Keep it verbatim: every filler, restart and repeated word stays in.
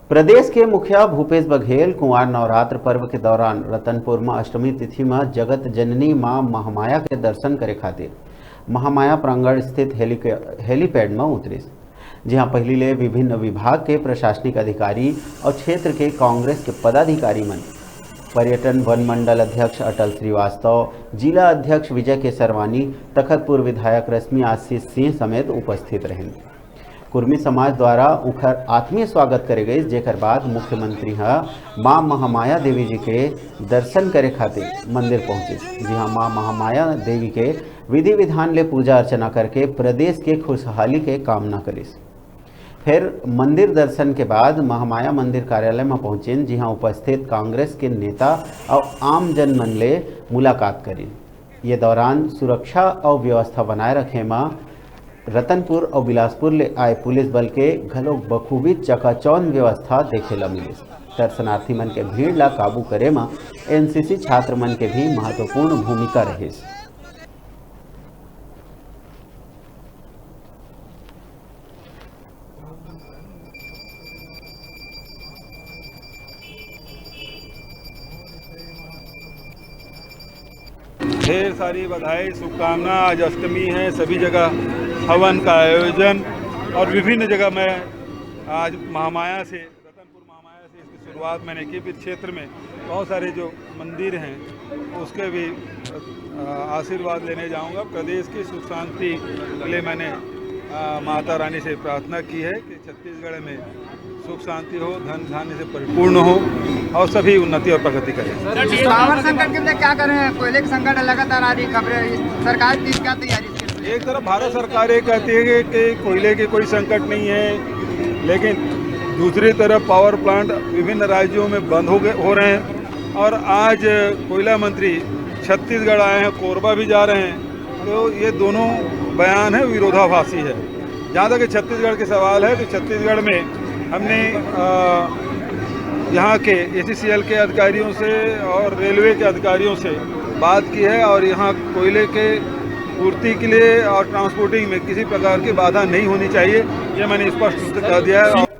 प्रदेश के मुखिया भूपेश बघेल कुंवार नवरात्र पर्व के दौरान रतनपुर म अष्टमी तिथि म जगत जननी मां महामाया के दर्शन करे खातिर महामाया प्रांगण स्थित हेली-, हेलीपैड म उतरिस, जिहां पहिली ले विभिन्न विभाग के प्रशासनिक अधिकारी अउ क्षेत्र के कांग्रेस के पदाधिकारी मन, पर्यटन वन मंडल अध्यक्ष अटल श्रीवास्तव, जिला अध्यक्ष विजय केसरवानी, तखतपुर विधायक रश्मि आशीष सिंह समेत उपस्थित रहिन। कुर्मी समाज द्वारा उखर आत्मीय स्वागत करे गइस, जेकर बाद मुख्यमंत्री ह मां महामाया देवी जी के दर्शन करे खातिर मंदिर पहुंचिस, जिहां मां महामाया देवी के विधि विधान ले पूजा अर्चना करके प्रदेश के खुशहाली के कामना करिस। फेर मंदिर दर्शन के बाद महामाया मंदिर कार्यालय म पहुंचिन, जिहां उपस्थित कांग्रेस के नेता अउ आम जन मन ले मुलाकात करिन। ये दौरान सुरक्षा अउ व्यवस्था बनाए रखे म रतनपुर अउ बिलासपुर ले आए पुलिस बल के घलो बखूबी चकाचौंध व्यवस्था देखे ल मिलिस। दर्शनार्थी मन के भीड़ ला काबू करे म एनसीसी छात्र मन के भी महत्वपूर्ण भूमिका रहिस। ढेर सारी बधाई, शुभकामना। आज अष्टमी है, सभी जगह हवन का आयोजन और विभिन्न जगह मैं आज महामाया से, रतनपुर महामाया से इसकी शुरुआत मैंने की। फिर क्षेत्र में बहुत सारे जो मंदिर हैं उसके भी, अ, आशीर्वाद लेने जाऊंगा। प्रदेश की सुख शांति के लिए मैंने, अ, माता रानी से प्रार्थना की है कि छत्तीसगढ़ में सुख शांति हो, धन धान्य से परिपूर्ण हो और सभी उन्नति और प्रगति करें। पावर संकट के लिए क्या कर रहे हैं? कोयले के संकट है, लगातार आ रही खबरें, इस सरकार की क्या तैयारी है? एक तरफ भारत सरकार ये कहती है कि, कि कोयले की कोई संकट नहीं है, लेकिन दूसरी तरफ पावर प्लांट विभिन्न राज्यों में बंद हो गए, हो रहे हैं और आज कोयला मंत्री छत्तीसगढ़ आए हैं, कोरबा भी जा रहे हैं। तो ये दोनों बयान है, विरोधाभासी है। जहाँ तक कि छत्तीसगढ़ के सवाल है, तो छत्तीसगढ़ में हमने, अ, यहाँ के एसीसीएल के अधिकारियों से और रेलवे के अधिकारियों से बात की है और यहाँ कोयले के पूर्ति के लिए और ट्रांसपोर्टिंग में किसी प्रकार की बाधा नहीं होनी चाहिए, ये मैंने स्पष्ट रूप से कह दिया है।